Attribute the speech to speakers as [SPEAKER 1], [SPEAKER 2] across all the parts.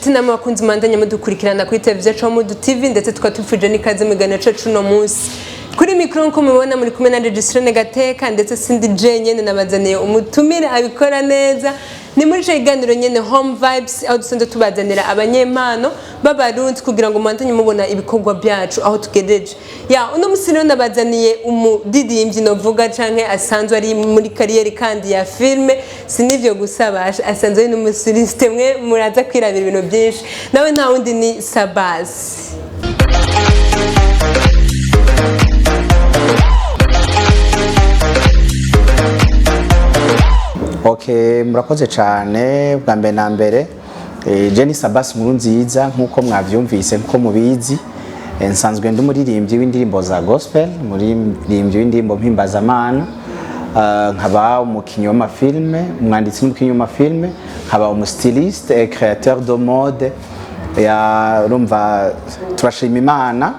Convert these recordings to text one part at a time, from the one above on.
[SPEAKER 1] Inshuti namwe bakunzi mwandanye mudukurikirana kuri televiziyo Comudu TV, ndetse tukaba tupfuje n'ikaze mu kiganiro cacu uno munsi. Kuri mikoro, nkuko mubibona, muri kumwe na Registre Gateka, ndetse sindi jenyene, nabazaniye umutumire abikora neza. Ni muri ico kiganiro nyene Home Vibes, aho dusanzwe tubazanira abanyempano b'Abarundi kugira ngo mubandanye mubona ibikorwa byacu aho tugejeje. Ya, uno musi rero nabazaniye umudidimvyi novuga canke asanzwe ari muri carrière kandi ya filme. Si n'ivyo gusa, basha asanzwe ari n'umustyliste. Mwe muraza kwirabira ibintu byinshi nawe, nta wundi ni Sabasi.
[SPEAKER 2] Ok, murakoze cyane. Bwa mbere na mbere, Jenny Sabas nkuru nziza, nk'uko mwavyumvise, nk'uko mubizi, nsanzwe ndi umuririmbyi w'indirimbo za gospel, umuririmbyi w'indirimbo mpimbazamana, nkaba umukinyi w'amafilme, umwanditsi n'umukinyi w'amafilme, nkaba umustyliste et créateur de mode. Ya, urumva turashima Imana.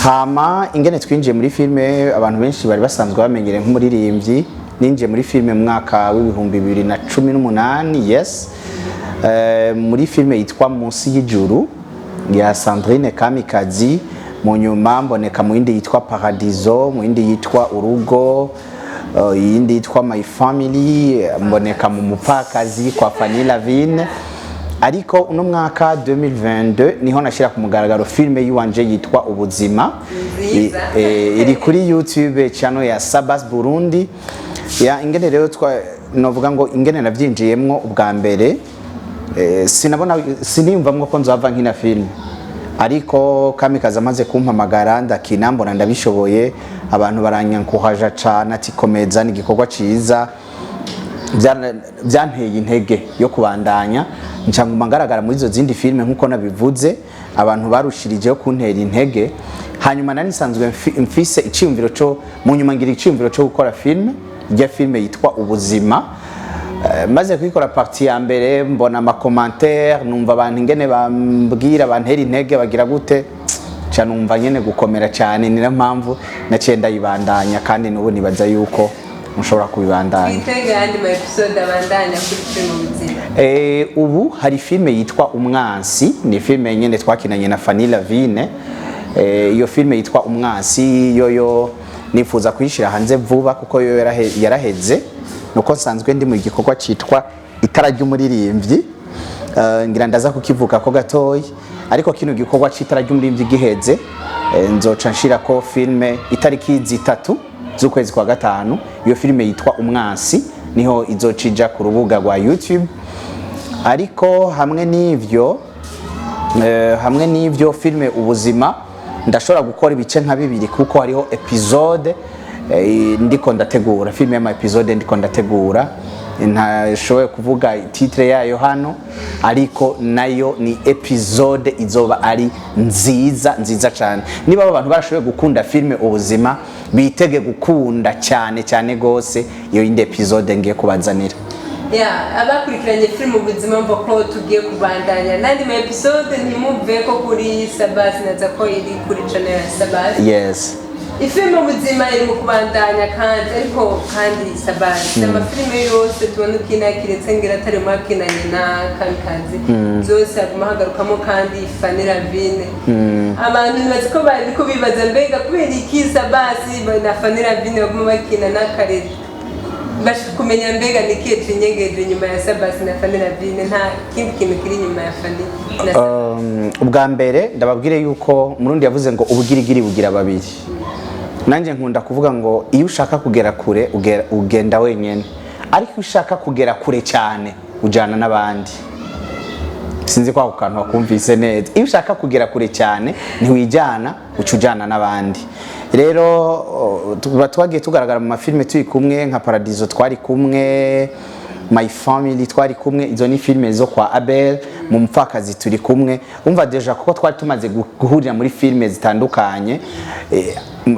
[SPEAKER 2] Hama ingene twinjiye muri filme, abantu benshi bari basanzwe bamenyereye nk'umuririmbyi. Ninjiye muri filme mu mwaka wa 2018, yes, muri filme yitwa Munsi y'Ijuru ya Sandrine Kamikazi. Mu nyuma mboneka mu yindi yitwa Paradiso, mu yindi yitwa Urugo, iyindi yitwa My Family, mboneka mu Mupfakazi kwa Fanny Lavine. Ariko uno mwaka 2022 niho nashyira ku mugaragaro filme yiwanje yitwa Ubuzima.
[SPEAKER 1] Nziza.
[SPEAKER 2] Iri kuri YouTube channel ya Sabas Burundi. Ya, ingene rero twa novuga ngo ingene navyinjiyemwo ubwa mbere, sinabona, siniyumvamwo ko nzova nkina filme, ariko Kamikazi amaze kumpamagara ndakina, mbona ndabishoboye, abantu baranyankuhaja cane ati: "Komeza, ni igikorwa ciza." Byanteye intege yo kubandanya, nca nguma ngaragara muri izo zindi filime. Nk'uko nabivuze, abantu barushirijeho kuntera intege. Hanyuma nari nsanzwe mfise iciyumviro cyo, mu nyuma ngira iciyumviro cyo gukora filime, ijya filime yitwa Ubuzima. Maze kuyikora partie ya mbere, mbona amacommentaires, numva abantu ingene bambwira, bantera intege, bagira gute, nca numva nyene gukomera cyane. Ni nayo mpamvu naciye ndayibandanya, kandi n'ubu nibaza yuko mushobora kubibandanya.
[SPEAKER 1] Twitege ayandi ma episode abandanya kuri filime Ubuzima?
[SPEAKER 2] Ubu hari filime yitwa Umwansi, ni filime nyene twakinanye na Fanny Lavine. Iyo filime yitwa Umwansi yoyo nifuza kuyishira hanze vuba, kuko yo yaraheze. Nuko nsanzwe ndi mu gikorwa citwa Itara ry'Umuririmbyi. Ngira ndaza kukivuga ko gatoyi, ariko kino gikorwa c'Itara ry'Umuririmbyi giheze, nzoca nshirako filime itariki 3 z'ukwezi kwa gatanu. Iyo filime yitwa Umwansi niho izoca ija ku rubuga rwa YouTube. Ariko hamwe n'ivyo, filime Ubuzima ndashobora gukora ibice nka bibiri, kuko hariho episode ndiko ndategura, filime y'ama episode ndiko ndategura. Ntashoboye kuvuga titre yayo hano, ariko nayo ni episode izoba ari nziza nziza cyane. Niba abo bantu barashoboye gukunda filime Ubuzima, bitege gukunda cyane cyane gose iyo yindi episode ngiye kubazanira.
[SPEAKER 1] Ya, abakurikiranye filime Ubuzima mva ko tugiye kubandanya n'andi ma episode. Ntimuve ko kuri Sabasi, naza ko iri kuri channel ya Sabasi.
[SPEAKER 2] Yes.
[SPEAKER 1] Ifilime Ubuzima iri mu kubandanya kandi, ariko kandi Sabasi, amafilime yose tubona ukina, kiretse ngira atari mwakinanye na Kamikazi, zose haguma hagarukamo kandi Fanny Lavine. Abantu ntibazi ko bariko bibaza: mbega kubera iki Sabasi na Fanny Lavine baguma bakina n'akarere? Bashaka kumenya mbega ni ikihe cinyegeje inyuma ya Sabasi na Fanny Lavine? Nta kindi kintu kiri inyuma ya Fanny na Sabasi?
[SPEAKER 2] Ubwa mbere ndababwire yuko Murundi yavuze ngo ubugirigiri bugira babiri. Nanjye nkunda kuvuga ngo iyo ushaka kugera kure ugenda wenyine, ariko iyo ushaka kugera kure cyane ujyana n'abandi. Sinzi ko ako kantu wakumvise neza. Iyo ushaka kugera kure cyane ntiwijyana, uca ujyana n'abandi. Rero tuba twagiye tugaragara mu mafilime turi kumwe, nka Paradiso twari kumwe, My Family twari kumwe, izo ni filime zo kwa Abel, mu Mupfakazi turi kumwe. Umva, déjà kuko twari tumaze guhurira muri filime zitandukanye,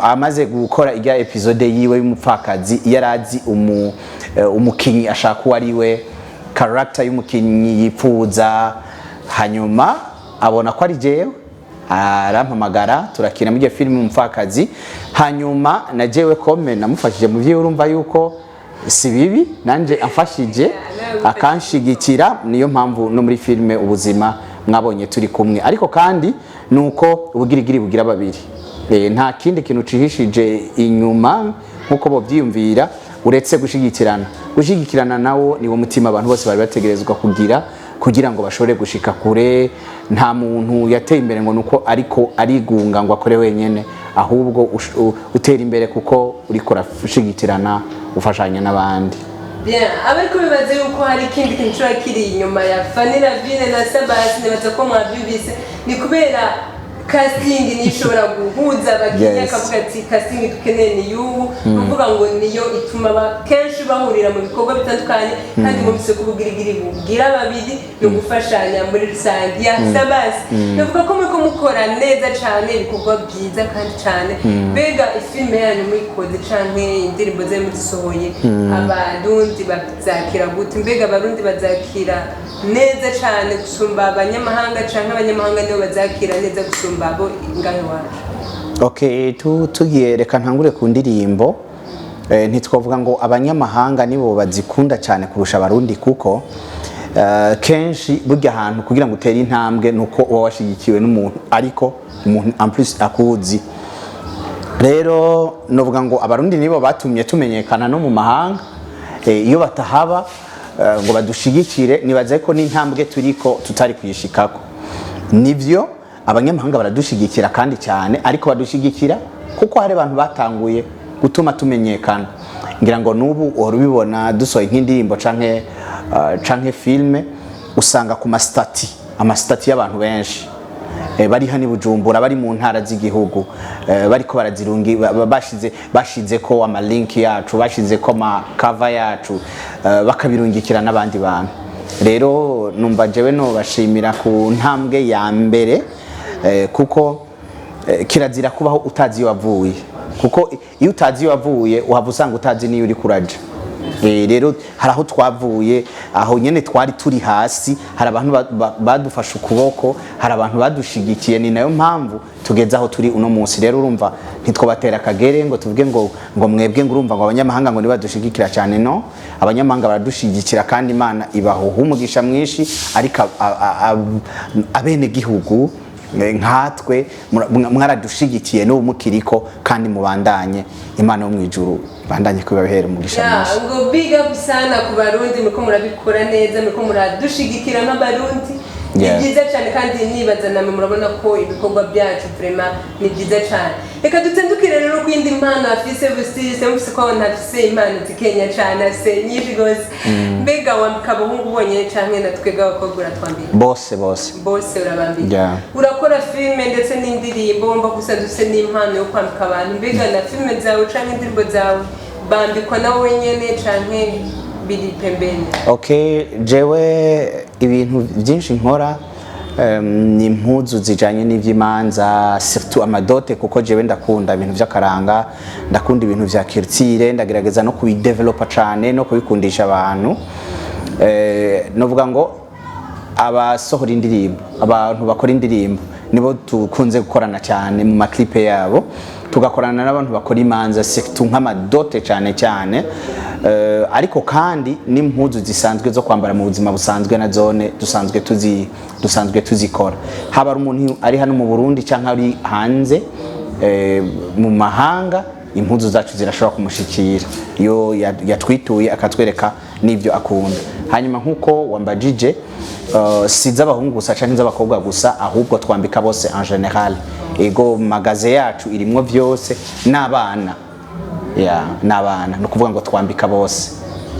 [SPEAKER 2] amaze gukora ijya episode yiwe y'Umupfakazi, yarazi umukinyi ashaka uwo ari we, character y'umukinyi yipfuza. Hanyuma abona ko ari jewe, arampamagara, turakina muri iyo filime Umupfakazi. Hanyuma na jewe comme namufashije mu vyiwe, urumva yuko Si bibi, nanje amfashije akanshigikira. Niyo mpamvu no muri filime Ubuzima mwabonye turi kumwe. Ariko kandi nuko ubugirigiri bugira babiri. Nta kindi kintu cihishije inyuma nkuko bovyiyumvira uretse gushigikirana. Gushigikirana nawo niwo mutima abantu bose bari bategerezwa kugira kugira ngo bashobore gushika kure. Nta muntu yateye imbere ngo nuko ariko arigunga ngo akore wenyene, ahubwo utera imbere kuko uriko urashigikirana, ufashanya n'abandi.
[SPEAKER 1] Bien, abariko bibaza yuko hari ikindi kintu kiba kiri inyuma ya Fanny Lavine na Sabasi, nibaza ko mwavyumvise. Ni kubera casting niyo ishobora guhuza abakinnyi, akavuga ati: "Casting dukeneye ni y'ubu." Ni ukuvuga ngo niyo ituma kenshi bahurira mu bikorwa bitandukanye. Kandi mwumvise ko ubugirigiri bugira babiri, ni ugufashanya muri rusange. Ya Sabasi, navuga ko muriko mukora neza cane, ibikorwa byiza kandi cane. Mbega ifilme yanyu muyikoze canke indirimbo zanyu muzisohoye, Abarundi bazakira gute? Mbega Abarundi bazakira neza cane gusumba abanyamahanga, canke abanyamahanga nibo bazakira neza gusumba abo ngaho iwacu?
[SPEAKER 2] Okay, tugiye, reka ntangure ku ndirimbo. Ntitwavuga ngo abanyamahanga nibo bazikunda cyane kurusha Abarundi, kuko kenshi burya ahantu kugira ngo utere intambwe nuko uba washigikiwe n'umuntu, ariko umuntu en plus akuzi. Rero novuga ngo Abarundi nibo batumye tumenyekana no mu mahanga. Iyo batahaba ngo badushigikire, nibaze ko n'intambwe turiko tutari kuyishikako. Nivyo, abanyamahanga baradushigikira kandi cyane, ariko badushigikira kuko hari abantu batanguye gutuma tumenyekana. Ngira ngo n'ubu uhora ubibona, dusohoye nk'indirimbo canke filme, usanga ku ma statuts, ama statuts y'abantu benshi bari hano i Bujumbura, bari mu ntara z'igihugu, bariko barazirungi bashize ko ama link yacu, bashize ko ama cover yacu, bakabirungikira n'abandi bantu. Rero numva jewe no bashimira ku ntambwe ya mbere, kuko kirazira kubaho utazi iyo wavuye, kuko iyo utazi iyo wavuye uhava usanga utazi n'iyo uri kuraja. Rero hari aho twavuye, aho nyene twari turi hasi, hari abantu badufashe ukuboko, hari abantu badushigikiye. Ni nayo mpamvu tugeze aho turi uno munsi. Rero urumva ntitwobatera akagere ngo tuvuge ngo mwebwe, ngo urumva ngo abanyamahanga ngo nibadushigikira cyane. No, abanyamahanga baradushigikira kandi Imana ibaha umugisha mwinshi, ariko abenegihugu nkatwe mwaradushigikiye n'ubu mukiriko, kandi mubandanye. Imana yo mu ijuru bandanye kubabera umugisha mwinshi.
[SPEAKER 1] Ngo big up sana ku Barundi, muriko murabikora neza, muriko muradushigikira nk'Abarundi. Ni byiza cyane, kandi nibaza namwe murabona ko ibikorwa byacu vraiment ni byiza cyane. Reka dutandukire rero ku yindi mpano afise busise. Mufise ko ntafise impano zikenya cyane, afise nyinshi rwose. Mbega wambika abahungu bonyine canke na twebwe abakobwa uratwambika?
[SPEAKER 2] Bose, bose.
[SPEAKER 1] Bose urabambika?
[SPEAKER 2] Yeah.
[SPEAKER 1] Urakora filime ndetse n'indirimbo, wumva gusa dufise n'impano yo kwambika abantu. Mbega na filime zawe canke indirimbo zawe bambikwa nawe wenyene canke biri pembeni?
[SPEAKER 2] Okay, jewe ibintu byinshi nkora ni impuzu zijanye n'ivy'imanza, surtout ama dots, kuko jewe ndakunda ibintu vy'akaranga, ndakunda ibintu vya culture, ndagerageza no kubidevelopa cane no kubikundisha abantu. Novuga ngo abasohora indirimbo, abantu bakora indirimbo nibo tukunze gukorana cyane mu ma clips yabo, tugakorana n'abantu bakora imanza, surtout nk'ama dots cyane cyane. Ariko kandi n'impuzu zisanzwe zo kwambara mu buzima busanzwe na zone dusanzwe tuzikora, haba ari umuntu ari hano mu Burundi cyangwa ari hanze mu mahanga, impuzu zacu zirashobora kumushikira iyo yatwituye akatwereka n'ibyo akunda. Hanyuma nk'uko wambajije, si iz'abahungu gusa canke iz'abakobwa gusa, ahubwo twambika bose en général. Ego, magasin yacu irimwo vyose, n'abana, yeah, n'abana, ni ukuvuga ngo twambika bose.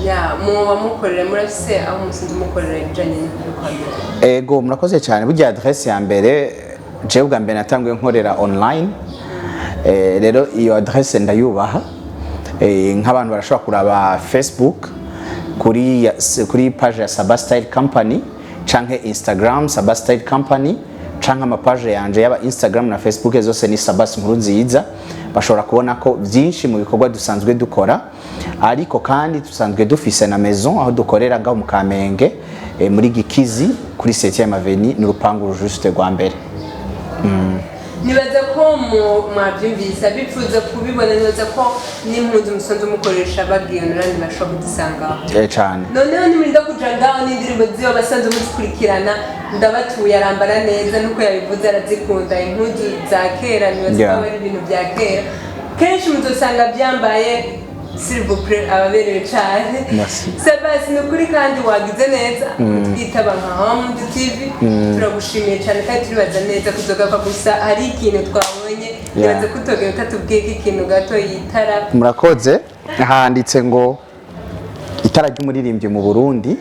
[SPEAKER 1] Ya, muba mukorera, murafise aho musinze mukorera ibijanye n'ibyo kwambika?
[SPEAKER 2] Ego, murakoze cyane. Burya adresse ya mbere, jewe bwa mbere natanguye nkorera online. Rero iyo adresse ndayubaha. Nk'abantu barashobora kuraba Facebook kuri page ya Saba Style Company, canke Instagram Saba Style Company, canke ama page yanje yaba Instagram na Facebook, zose ni Sabas Nkuru Nziza. Bashobora kubona ko byinshi mu bikorwa dusanzwe dukora. Ariko kandi dusanzwe dufise na maison aho dukorera ngaho mu Kamenge, muri Gikizi kuri 7e avenue, ni urupangu juste rwa mbere.
[SPEAKER 1] Nibaza ko mwabyumvise, abifuza kubibona, nibaza ko n'impunzi musanzwe mukoresha bagiye online bashobora kuzisangaho.
[SPEAKER 2] Cane.
[SPEAKER 1] Noneho nimurinda kuja ngaho n'indirimbo ziwe basanzwe muzikurikirana, ndabatuye, arambara neza nuko yabivuze, arazikunda impuzu za kera, nibaza ko aba ari ibintu bya kera, kenshi muzosanga byambaye, s'il vous plaît, ababerewe cane.
[SPEAKER 2] Merci.
[SPEAKER 1] Sabasi, ni ukuri kandi wagize neza kutwitaba nka Home TV. Turagushimiye cyane kandi turibaza neza kuzogaruka. Gusa hari ikintu twabonye, nibaza ko utogera utatubwiye ko ikintu gato yitara.
[SPEAKER 2] Murakoze. Handitse ngo "Itara ry'umuririmbyi mu Burundi".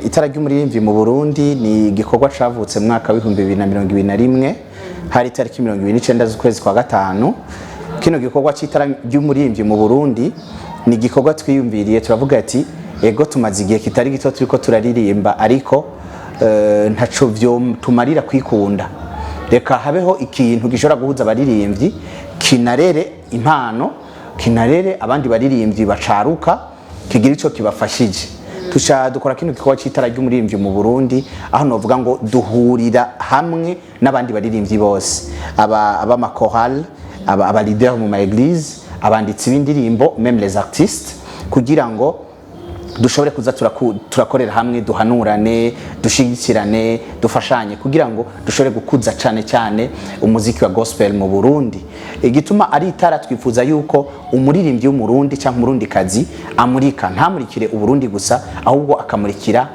[SPEAKER 2] Itara ry'umuririmbyi mu Burundi ni igikorwa cavutse mu mwaka w'2021, hari itariki 29 z'ukwezi kwa gatanu. Kino gikorwa c'itara ry'umuririmbyi mu Burundi ni igikorwa twiyumviriye, turavuga ati: "Ego, tumaze igihe kitari gito turiko turaririmba, ariko ntaco vyo tumarira kwikunda. Reka habeho ikintu gishobora guhuza abaririmbyi, kinarere impano, kinarere abandi baririmbyi bacaruka, kigira ico kibafashije." Tuca dukora kino gikorwa c'itara ry'umuririmbyi mu Burundi, aho novuga ngo duhurira hamwe n'abandi baririmbyi bose, aba ab'amakorale, aba leader mu ma église, abanditsi b'indirimbo, même les artistes, kugira ngo dushobore kuza turakorera hamwe, duhanurane, dushigikirane, dufashanye, kugira ngo dushobore gukuza cyane cyane umuziki wa gospel mu Burundi. Igituma ari itara, twifuza yuko umuririmbyi w'Umurundi cyangwa Umurundikazi amurika, ntamurikire Uburundi gusa, ahubwo akamurikira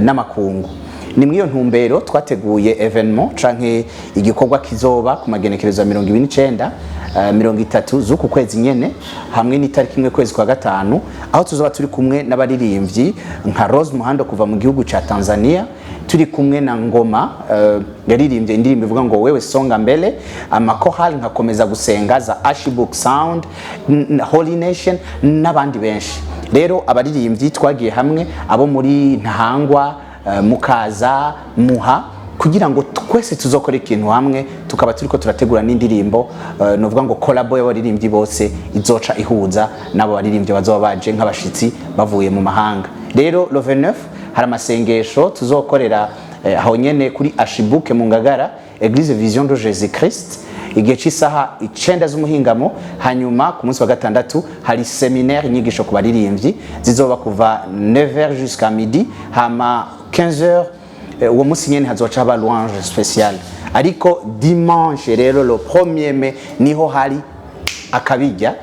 [SPEAKER 2] n'amakungu. Ni muri iyo ntumbero twateguye événement canke igikorwa kizoba ku magenekerezo ya 29, 30 z'uku kwezi nyene, hamwe n'itariki 1 kwezi kwa gatanu, aho tuzoba turi kumwe n'abaririmbyi nka Rose Muhando kuva mu gihugu ca Tanzania, turi kumwe na Ngoma yaririmbye indirimbo ivuga ngo "Wewe songa mbele", amakorali nka Komeza Gusenga, za Ashibuk Sound, Holy Nation n'abandi benshi. Rero abaririmbyi twagiye hamwe, abo muri Ntahangwa, Mukaza, Muha, kugira ngo twese tuzokora ikintu hamwe. Tukaba turiko turategura n'indirimbo, novuga ngo collabo y'abaririmbyi bose, izoca ihuza n'abo baririmbyi bazoba baje nk'abashitsi bavuye mu mahanga. Rero le 29 hari amasengesho tuzokorera aho nyene kuri Ashibuke mu Ngagara, Église Vision de Jésus Christ, igihe cy'isaha 9 z'umuhingamo. Hanyuma ku munsi wa gatandatu hari séminaire, inyigisho ku baririmbyi, zizoba kuva 9h jusqu'à midi. Hama 15h uwo munsi nyene hazoca haba louange spéciale. Ariko dimanche rero, le 1er mai, niho hari akabijya,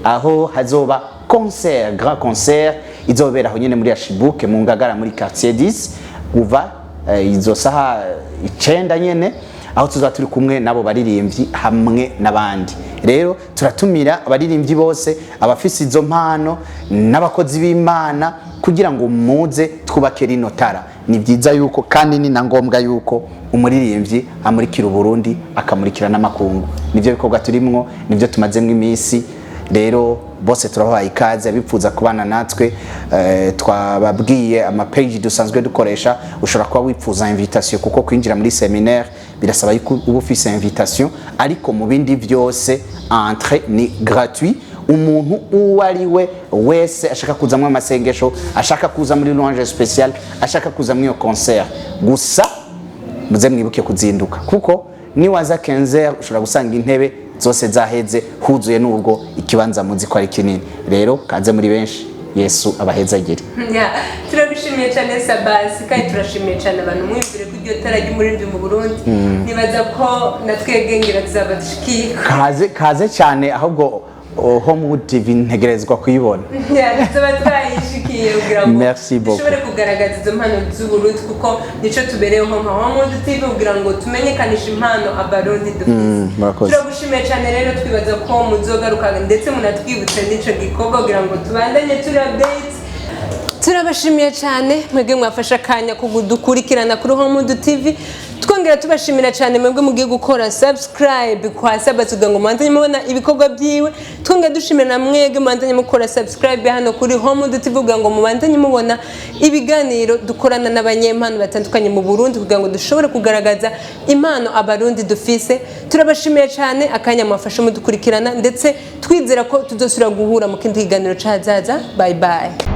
[SPEAKER 2] aho hazoba concert, grand concert, izobera aho nyene muri Ashibuke mu Ngagara, muri quartier 10, kuva izo saha 9 nyene, aho tuzaba turi kumwe n'abo baririmbyi hamwe n'abandi. Rero turatumira abaririmbyi bose, abafise izo mpano n'abakozi b'Imana, kugira ngo muze twubake rino tara. Ni byiza yuko kandi ni na ngombwa yuko umuririmbyi amurikira Uburundi, akamurikira n'amakungu. Nibyo bikorwa turimwo, nibyo tumazemwo iminsi. Rero bose turabahaye ikaze, abipfuza kubana natwe. Twababwiye ama page dusanzwe dukoresha. Ushobora kuba wipfuza invitation, kuko kwinjira muri séminaire birasaba yuko uba ufise invitation, ariko mu bindi byose entrée ni gratuit. Umuntu uwo ari we wese ashaka kuzamwo amasengesho, ashaka kuza muri louange spéciale, ashaka kuza muri iyo concert, gusa muze mwibuke kuzinduka, kuko niwaza 15h ushobora gusanga intebe zose zaheze, huzuye, nubwo ikibanza muzi ko ari kinini. Rero kaze muri benshi, Yesu abahezagire.
[SPEAKER 1] Yeah, turabishimiye cyane Sabasi, kandi turashimiye cyane abantu mwumvire ko iryo tara ry'umuririmbyi mu Burundi. Nibaza ko na twebwe ngira tuzaba dushikirwa.
[SPEAKER 2] Kaze, kaze cyane. Ahubwo Homewood TV ntegerezwa kuyibona.
[SPEAKER 1] Yeah, tuzaba twayishikiye kugira ngo
[SPEAKER 2] Merci beaucoup.
[SPEAKER 1] dushobore kugaragaza izo mpano z'Uburundi, kuko nico tubereyeho nka Homewood TV, kugira ngo tumenyekanishe impano Abarundi dufite.
[SPEAKER 2] Murakoze.
[SPEAKER 1] Turagushimiye cyane. Rero twibaza ko muzogaruka, ndetse munatwibutse n'ico gikorwa kugira ngo tubandanye turi update. Turabashimiye cyane mwebwe mwafashe akanya kudukurikirana kuri Homewood TV. Twongera tubashimira cyane mwebwe mugiye gukora subscribe kwa Sabasi kugira ngo mubandanye mubona ibikorwa byiwe. Twongera dushimira na mwebwe mubandanye mukora subscribe hano kuri Homewood TV, kugira ngo mubandanye mubona ibiganiro dukorana n'abanyempano batandukanye mu Burundi, kugira ngo dushobore kugaragaza impano Abarundi dufise. Turabashimiye cyane akanya mwafashe mudukurikirana, ndetse twizera ko tuzosubira guhura mu kindi kiganiro cazaza. Bye bye.